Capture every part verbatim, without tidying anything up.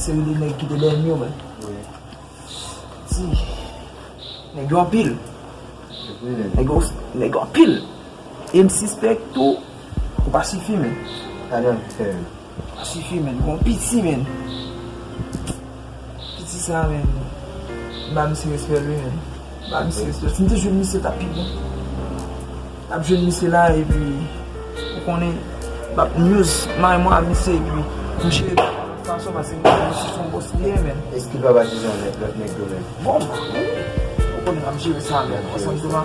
Seri de nèg ki te dèyè m yo, men. Ti, nèg yo anpil. Nèg yo, nèg yo anpil. E m sispèk tou, ou pa sifi, men. Ou pa sifi, men. Gon piti, men. Piti sa, men. M ba misye respè l, wi, men. M ba misye respè. Si m te jwenn misye, t ap pi bon. M ap jwenn misye la, epi, ou konnen, m ap news, mare mwen ak misye, epi, m jere fason, paske m konnen misye se yon bòs li ye, men. Èske l pa patizan lòt nèg yo, men? Bon, wi. Ou konnen, m ap jere sa, men. Ou konprann sa m di w la?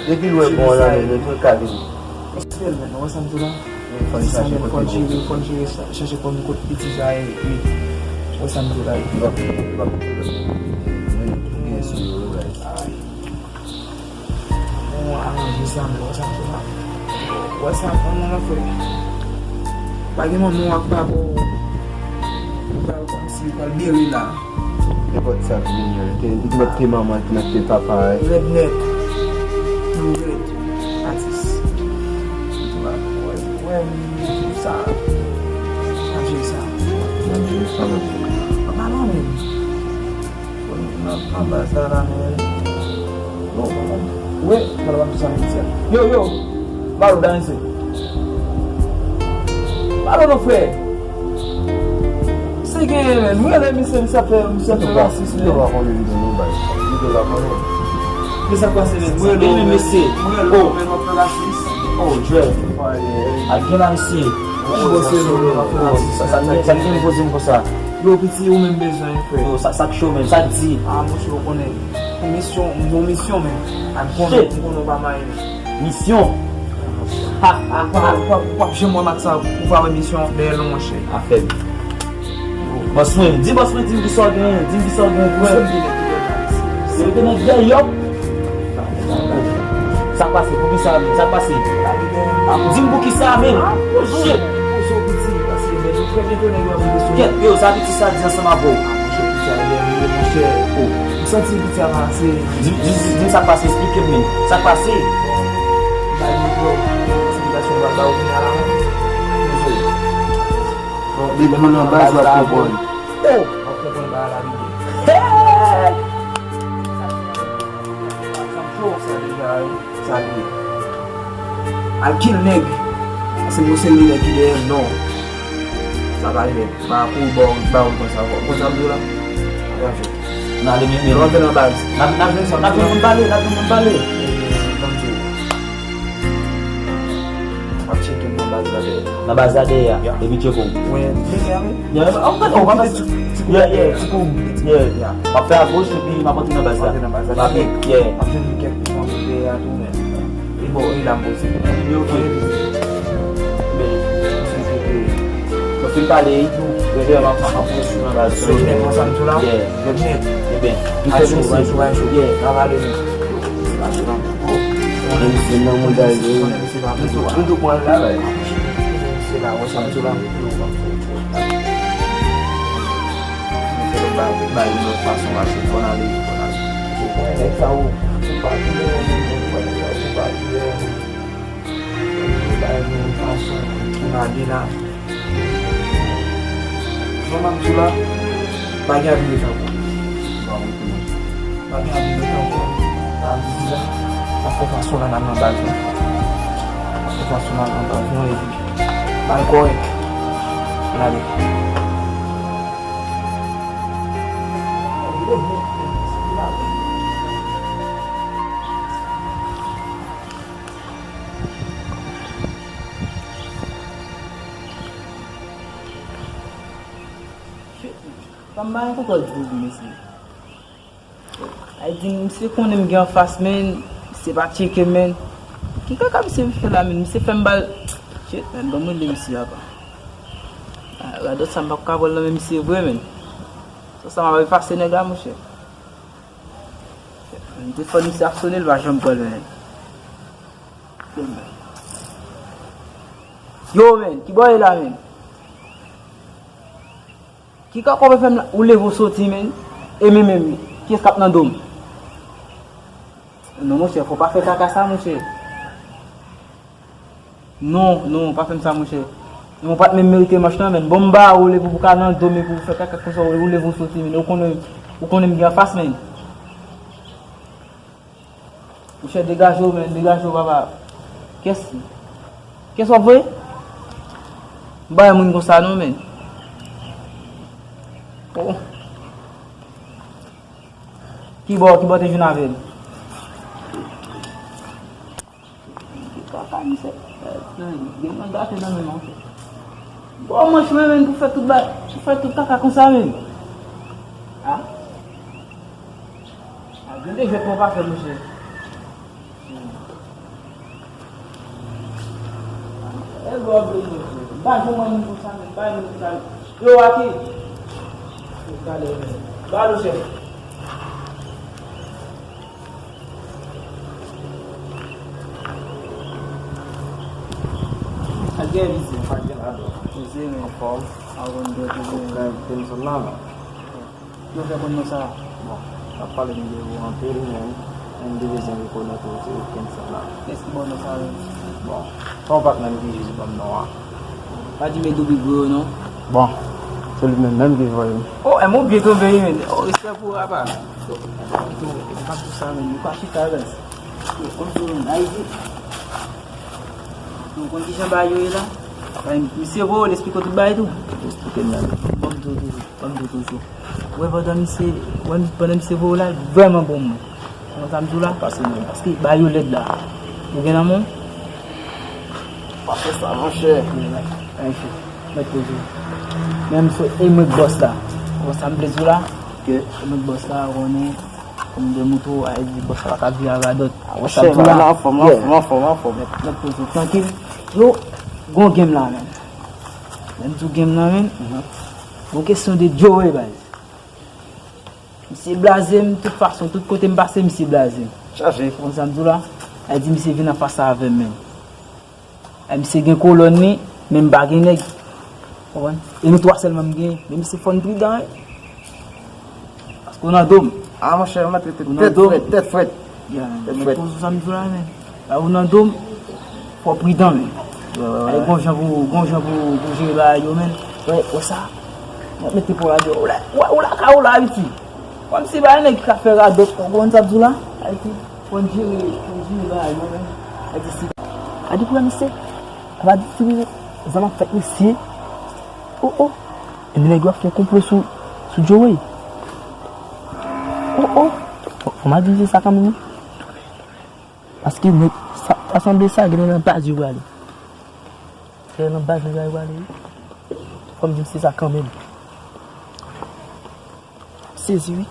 Depi lwen bon nan men nou, tout ka vini. Respè l, men, ou wè sa m di w la? Fò n chache kote pou. Fò n jere, fò n jere sa, chache kote pou kote piti sa ye, wi. Ou wè sa m di w la? Li pa, li pa gen sou yo, wi, guys. Ay. Bon, aranje sa, men, ou wè sa m di w la? Ou wè sa, pran nan frè. Pa gen manman w ak papa w. Ou pral kòmsi ou pral bere la. Nenpòt sa k vini an, te, te, te manman, te, te papa, eh. Rèd nèt. Nou rèd. Atis. Wè, wè, wè, sa. Chaje sa. Chaje sa, men. Papa, non, men. Nan, nan baz la, la, men. Non, non, non. Wi, mwen ap ap sa, men. Yo, yo. Malo, dan isit. Malo, non, frè. Se genyen, men. Mwen rele misye, misye ap fè, misye ap fè rasis, men. Li pa konnen li gen yon baz. Li pa konnen. Men sa k pase, men? Mwen rele w, men, mesye. Mwen rele w, men, w ap fè rasis. Oh, Djèl. Ak gen la, mesye. Ki bòs rele w, men, w ap fè rasis? Sa, sa, sa, sa gen poze m konsa. Yo, piti, ou menm bezwen, frè. Yo, sa, sa k cho, men. Sa k di? Ah, monchè, ou konnen. Misyon, m gon misyon, men. Ak konnen, m konnen w pa mayi, men. Misyon? Ha, ha, ha. Ou p ap, ou p ap janm wè m ak sa, ou pa wè misyon dèyè l non, monchè. Afè m. Bòs mwen, di bòs mwen, di m kisa w genyen, di m kisa w genyen pou mwen. Yo te nan dèyè, yo. Sa k pase, pou kisa, sa k pase? Di m pou kisa, men. Oh, shit. Kèt, yo, sa piti sa di ansanm avè w? Oh, m santi piti a pa ase. Di, di, di, di m sa k pase, eksplike m, men. Sa k pase? Bon, li demann nan baz w ap konprann. Oh! W ap konprann bagay la byen. Hey! Sa deja, wi. Sa li ye. Al kill nèg. Se yon seri de nèg ki dèyè m, non. Sa pa rive. Pa kouri ba w, ba w konsa. Konsa m di w la. Attention. N ale, men, men. Nou antre nan baz. N ap, n ap jwenn, n ap jwenn moun pale, n ap jwenn moun pale. Ban m di w. M ap tcheke nan baz la dèyè. Nan baz la dèyè a. Yeah. Epi tcheke w. Mwen, tcheke a, wi. Yeah, oh, oh, oh, yeah, yeah, ti kou, yeah. Yeah. M ap fè agoch epi m ap antre nan baz la. Antre nan baz la. M ap, yeah. M ap jwenn kèk moun dèyè a tou, men. E bon, e la m poze. Li ok. Men, misye te, nou fin pale, li tou, rete m ap, ap, ap pran sou nan baz la. Sou nèt, konsa m tou la. Yeah. Nèt, nèt. Ebyen, nou fè mesye. Bay cho, bay cho, bay cho. Yeah. N ap ale, men. Konnen misye nan mouda l, wi. Konnen misye pa konn. Nou tou pran l la, bay. Misye la, wè sa, misye la. Misye la bay, bay yon lòt fason, pase fò n ale, fò n ale. Ou konnen nèg sa yo, ou pa touye yo, ou konnen nèg sa yo, ou pa touye yo. Yo bay nou yon fason pou n ale la. Jan m ap di w la, pa gen anvi rete ankò. Pa gen anvi rete ankò. Sa vle di la, n ap fè fason la n al nan baz nou. N ap fè fason la n al nan baz nou epi bay kòrèk. N ale. Shit, man. Fanm pa gen kontwòl di pou li, mesye. Ay di, misye konnen m gen anfas, men, misye pa tcheke m, men. Ki kaka misye fè la, men? Misye fè m ba l. Shit, man, ban m rele misye apa. Ah, radòt sa, m p ap ka pran l nan men misye vre, men. Sa, sa m ap efase nèg la, monchè. M te fè misye ap sone, l pa janm pran l, men. Yo, men, ki bò w ye la, men? Ki kaka w fè m la? Ou leve w soti, men. E men, men, men. Kiyès k ap nan do m? Non, monchè, fò w pa fè kaka sa, monchè. Non, non, pa fè m sa, monchè. Ou pa t menm merite manch lan, menn. Bon, m ba ou leve pou w ka nan do m epi w fè kaka konsa, ou leve w soti, menn. Ou konnen, ou konnen m gen anfas, menn. Monchè, degaje w, menn, degaje w, papa. Kiyès, kiyès w ap voye? M pa wè moun konsa non, menn. Oh. Kibò, kibò te jwenn avè l? Kaka misye. Gen nan gate nan men monchè. Bon, mwen chwe menn pou fè tout ba, pou fè tout kaka konsa menn. Ah. Ah, gen de jwèt mwen pa fè monchè. E gwo vle monchè. Ba jwenn mwen moun konsa menn, ba moun konsa. Yo, Aki. Gade menn. Ba nou chèf. Sa gen vizye, sa gen ladan. Poze, men. Anfòm. Avon de poze. Ou fè Kenson la, non? Yo fè konn non sa. Bon, n ap pale m de ou anpil, men m te bezwen rekonèt ou se Kenson la. Kiyès ki ba w non sa, menm? Bon, se yon patnè m ki jis ban m non an. Pa di men Dobi Gwo yo, non. Bon, se li menm, menm ki voye m. Oh, e mwen byen tonbe, wi, men. Oh, respè pou ou, apa. Yo, yo, yo, pa tou sa, men. Yo pa chita, guys. Yo, konn tou, Ayiti. Yo, konn ki jan bagay yo ye la? Bay, misye voye, l esplike w tout bagay tou. Esplike m la. Ban m di w toujou, ban m di w toujou. Wè, pandan misye, wè, pandan misye voye w la, vrèman bon moun. Ou konn sa m di w la? Pase menm. Paske bagay yo lèd la. Ou gen nan men w? Pa fè sa, monchè. Mèt poze. Menm sou e mwen k bòs la. Ou konn sa m vle di w la? Ke e mwen k bòs la, ou konnen, kòm de mouto, a di bòs la pa ka vire a radòt. Ah, monchè, m anfòm, m anfòm, m anfòm, m anfòm. Mèt, mèt poze. Trankil. Yo, gon game la, menm. Lè m di w game la, menm. Gon kesyon de Joey, baz. Misye blaze m tout fason, tout kote m pase, misye blaze m. Chaje. Ou konn sa m di w la? Ay di misye vin anfas avè m menm. Ay misye gen kolòn li, men m pa gen nèg. Ou konprann? E nou twa sèlman m gen. Men misye fò n pridan, wi. Paske w nan do m. Ah, monchè, ou mèt rete tèt frèt, tèt frèt. Ya, men poze sa m di w la, men. La ou nan do m, fò w pridan, men. Wè, wè, wè. Ay, gon jan pou, gon jan pou, pou jere bagay yo, men. Wè, wè sa. Mwen mete pou radyo. Ou la, ou la, ou la ka ou la, Ayiti. Kòmsi bagay nèg ki ka fè radòt, ou konn sa m di w la? Ayiti, fò n jere, fò n jere bagay yo, men. Ayiti, si. A di pou misye. A pa di si zam ap fèt misye. Oh, oh. Epi nèg yo ap fè yon konplo sou, sou Joey. Oh, oh. Fò, fò m al di misye sa kanmenm, wi. Paske nèg, sa, sa sanble sa, genlè nan baz yo prale. Genlè nan baz nèg yo prale, wi. Fò m di misye sa kanmenm. Sezi, wi.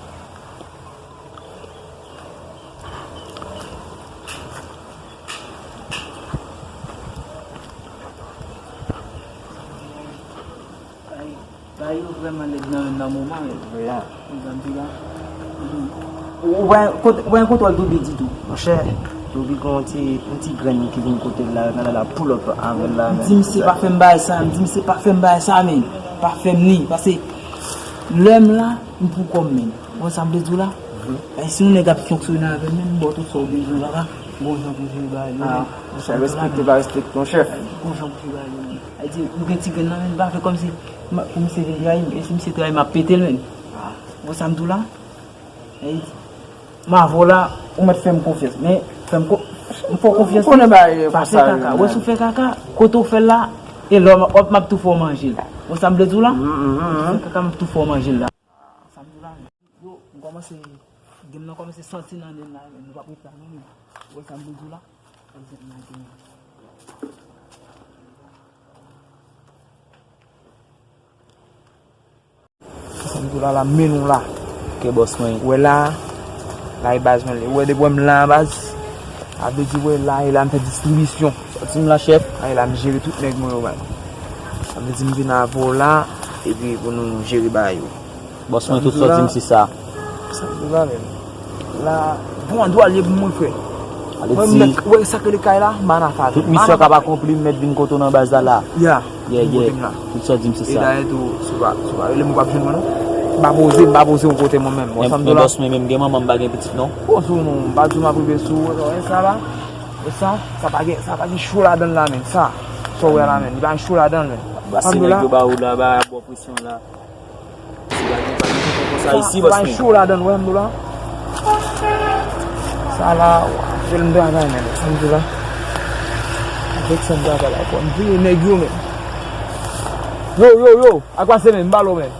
Bagay yo vrèman lèd nan, nan moman, men. Vre, a. Ou konprann sa m di la? Ou, ou pa, ou pa gen kontwòl Dobi ditou. Monchè, Dobi gen yon ti, yon ti grenn ki vin kote l la, nan la pull up avè l la, men. M di misye pa fè m bagay sa, m di misye pa fè m bagay sa, men. Pa fè m ni, paske lè m la, m pou kò m, men. Ou konn sa m vle di w la? E si yon nèg ap fonksyone avè m, men m ba w tout sa w bezwen, papa. Gon jan pou jere bagay yo, men. Sa respekte pa respekte, monchè. Gon jan pou jere bagay yo, men. Sa vle di, m gen ti grenn nan, men, m pa fè kòmsi, m, pou misye vin trayi m. E si misye trayi m, m ap pete l, men. Ou konn sa m di w la? E, m avè w la, ou mèt fè m konfyans. Men, fè m ko-, m fè w konfyans. Ou konnen bagay yo konsa, pa fè kaka. Wè, si w fè kaka, kote w fè l la, e lò, m ap, m ap tou fè w manje l. Ou konn sa m vle di w la? Si w fè kaka, m ap tou fè w manje l la. Sa m di w la, men. Yo, m kòmanse, game nan kòmanse santi nan nen m la, men nou p ap ret la non, men. Ou wè sa m vle di w la? Sa m di w la, la, men nou la. Ke bòs mwen. Ou wè la, la e baz mwen, ou wè depi w wè m la, baz. Sa vle di, ou wè la, e la m fè distribisyon. Sòti m la, chèf. A, e la m jere tout nèg mwen yo, baz. Sa vle di, m vin avè w la, epi pou nou jere bagay yo. Bòs mwen, tout sa w di m se sa. Sa m di w la menm. La, bon, an dwa l ye pou mwen, frè. Mwen, m mèt wè sa k rele kay la, m pa nan afè avè l. Tout misyon k ap akonpli, m mèt vin kote w nan baz la, la. Ya, yeah, yeah. Tout sa w di m se sa. E dayè tou, si w pa, si w pa rele m, ou p ap jwenn mwen, non. M pa poze, m pa poze yon kote mwen menm. Men bòs mwen menm, gen manman, m pa gen pitit, non. Poze w non, m pa di w m ap rive sou ou, non, e sa la. E sa, sa pa gen, sa pa gen cho ladan l la, menm. Sa, sa w wè la, menm. Li pa gen cho ladan l, menm. Ba se nèg yo ba ou la, ba bò presyon la. Si pa gen, pa gen tonton konsa isi, bòs men. Cho ladan, wè, m la. Sa la, w ap fè l m travay, men, sa m di la. Avèk sa m travay la, fò m touye nèg yo, men. Yo, yo, yo, ak pase, men, m ba l, men.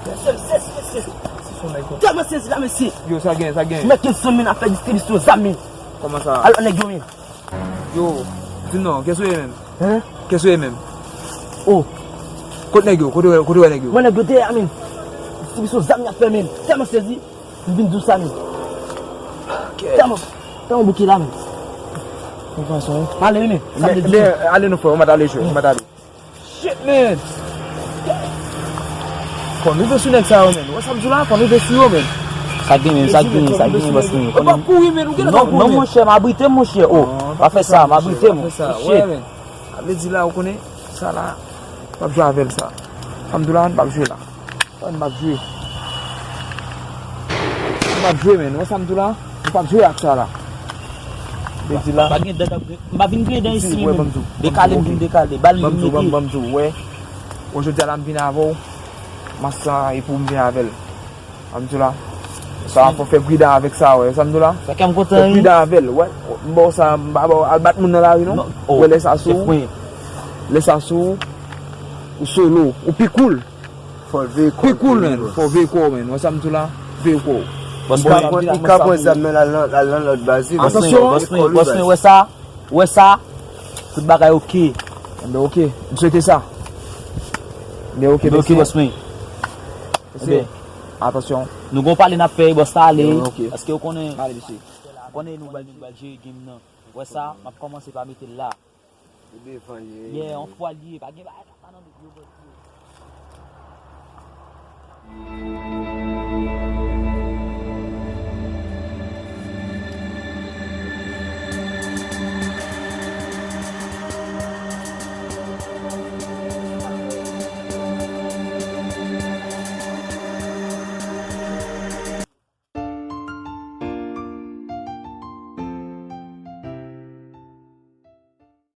Se, se, se, se, se son nèg yo. Tèlman sezi la, mesye. Yo, sa gen, sa gen. Mèt tou zanmi n ap fè distribisyon zam, men. Kòman sa? Alò, nèg yo, men. Yo, di m non, kiyès ou ye menm? Hein? Kiyès ou ye menm? Oh. Kot nèg yo? Kote w, kote w wè nèg yo? Mwen nèg yo dèyè a, men. Distribisyon zam y ap fè, men. Tèlman sezi, m vin di w sa, men. Kèt. Tèlman, tèlman bouke la, men. Yon fason, wi. Ale, men. Sa m te di. Men, ale non, frè, ou mèt ale, jwe, ou mèt ale. Shit, man! Fò n rive sou nèg sa yo, man. Ou wè sa m di w la? Fò n rive sou yo, man. Sa gen, man, sa gen, sa gen, bòs, man. Ou pa kouri, man, ou genlè pa kouri, man. Non, monchè, m abrite m, monchè. Oh, pa fè sa, m abrite m. Shit. Sa vle di la, ou konnen, sa la, m p ap jwe avè l, sa. Sa m di w la, n p ap jwe la. Sa n p ap jwe. N p ap jwe, man. Ou wè sa m di w la? N p ap jwe ak sa la. Vle di la. Pa gen dan k ap gri-, m pa vin griyen dan isi, mwen menm. Dekale, m vin dekale. Bal m vin mete. Ban m di w, wè. Jodi a la, m vin avè w. Mas sa, e pou m vin avè l. Sa m di w la. Sa, fò fè pridan avèk sa, wè. Sa m di w la. Fè kè m kontan, wi. Fè pridan avè l, wè. M ba w sa, m pa ba w al bat moun nan lari, non. Wè, lè sa sou ou. Lè sa sou ou. Ou solo. Ou pi cool. Fò l veye kò l. Pi cool, man. Fò l veye kò l, man. Wè sa m di w la? Veye kò l. Bòs mwen, li ka pran zam nan, l al nan, l al nan lòt baz, wi. Atansyon. Bòs mwen, bòs mwen, wè sa? Wè sa? Tout bagay oke. Enben, oke. M swete sa. Enben, oke, mesye. Bòs mwen. Mesye, atansyon. Nou gon pale n ap fè, bòs, ale. Enben, oke. Paske ou konnen, ou konnen nou pral, nou pral jere game nan. Wè sa? M ap kòmanse pa mete l la. Ou devan l ye. Yeah, on fwa l ye, pa gen bagay sa pa nan men yo, bòs yo.